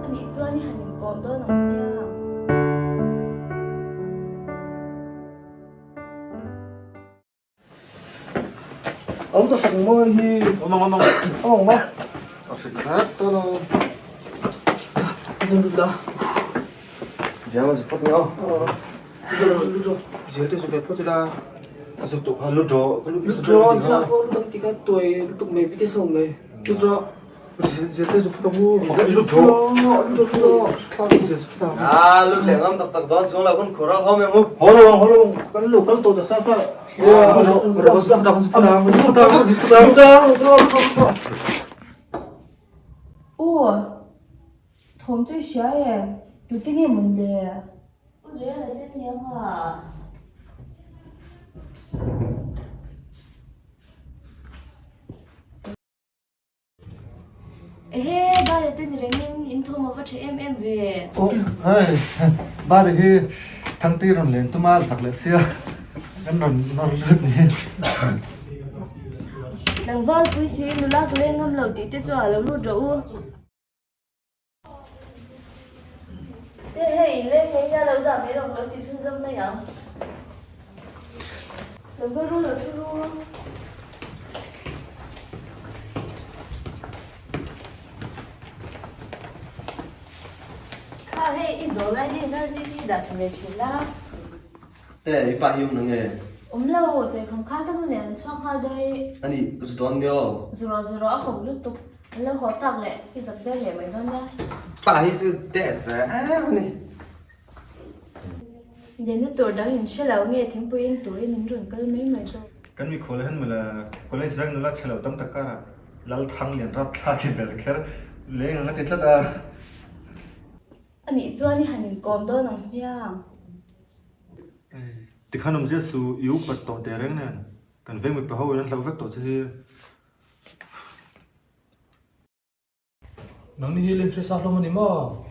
Anih chuan i han inkawm dawn ang hmiang. Awm tak tak mawi hi. Awm ang awm ang. Awm ang maw? A hrit hret dawn a. Zun lut la. Ziang a zu phawt nia aw. Zial te zu ve phawt ila. A zuk tawh kha lut rawh. Lut rawh chutah pawh lut ang tikha tuai lutuk mai bite sawn mai. Lut rawh. Zial te zu phawt ang u. Lut rawh. Lut rawh lut rawh. Zial zu phawt ang. Ah lut leh ngam tak tak dawn chuang lo hun khur al hawm em u. Haw lo ang haw lo ang kan lo kal tawh ta sa sa. Lut rawh zu phawt ang zu phawt ang zu phawt ang zu phawt ang. Lut ang lut rawh lut rawh lut rawh. U, thawm chu i hria em? Tute nge mawn le? U Zuela te nia nga. Ehe, Bale te ni rengin in thawm a va tha em em ve. Aw, hei, Bale hi Thangtei rawn len tum a, zak leh sia kan rawn nawr lut ni. Tlangval pui si nula ka leng ngam lo tih te chu a lo lut rawh u. Te hei, leng ngei nia lo dah mai rawh ka lo ti chhunzawm mai ang. Lo va ru lo thu ru. Kha hei i zawl lai hi energy hi dah tha ve thin la. Te, i pa hi awm na nge? Awm lo, chawikham kha ka nu nen an chhuak nghal daih. Ani, zu dawn nia aw. Zu rawh zu rawh a ho lutuk. An lo haw tak leh i zak ber leh mai dawn nia. Pa hi chu det ve em a ni. Lianna tur dang in hre lo nge thingpui in turin in rawn kal mai mai zawk. Kan mikhual hian mawle college reng nula chhe lo tam tak karah Lalthang lian rapthlak i ber kher leng ang a ti tlat a. Anih chuan i han inkawm dawn ang hmiang. Tikhan awmzia su i upat tawh teh reng nen kan veng mipa ho in an hlauh vek tawh che hi. Nangni hi leng hre sa hlawm a ni maw?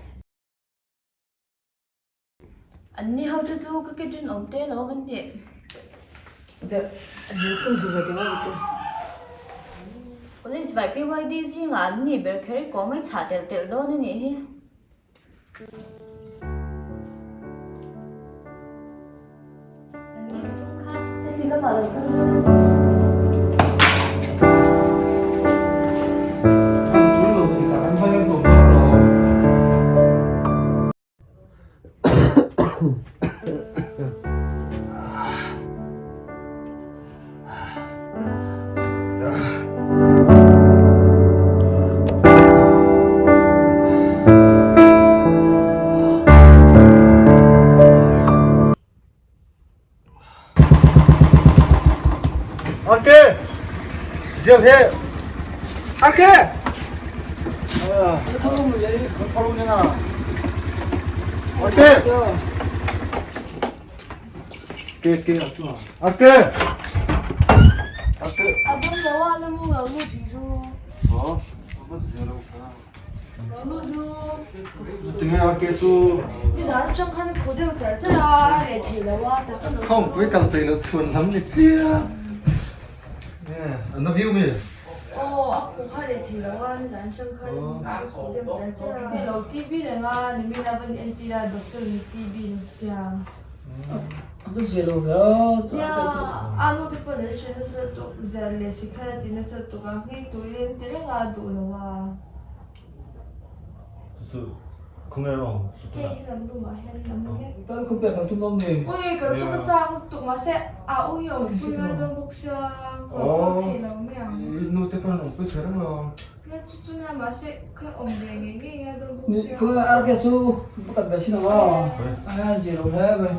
Anni ho te chu ka ke rinawm te lo an ni. College vai PYD zingah an ni ber kher i kawng i chhah telh telh dawn a nih hi. Arke! Zial he! Arke! Arke! Ke ke Arke! Arke! A dam lo a la mu lo lut rih ru. Aw, a va zia lo kha. Lo lut ru. Tinge Arke chu? Nizan atang khan a khaw deuh char char a, a reh thei lo a, tak a lo. Khawmpui kal peih loh chhuan lam ni chiang. Nge, a na viau nge? Aw, a khaw kha reh thei lo a, nizan atang khan a khaw deuh char char a. Lo TB reng a, nimin a van entir a, doctor in TB lo tia. A va zia lo ve a. Nia, a nu te pawn an hre nasa lutuk, zia leh sikhar a ti nasa lutuk a, nghei turin an ti reng a, duh lo a. Chu chu khawnge a awm? Hei hi lam room ah hian a mu mek. Tan khawp pek ang thum awm ni. Ui, kal chu ka chak lutuk mahse a ui a awmpui ngai dawn bawk sia, ka awm pawh thei lo mai ang. I nu te pawn an awmpui thei reng lo. Nia chu chu nia mahse ka awm ve ngei ngei ngai dawn bawk sia. Khawnge arke chu pakhat ve sin ang aw. A zia lo hle mai.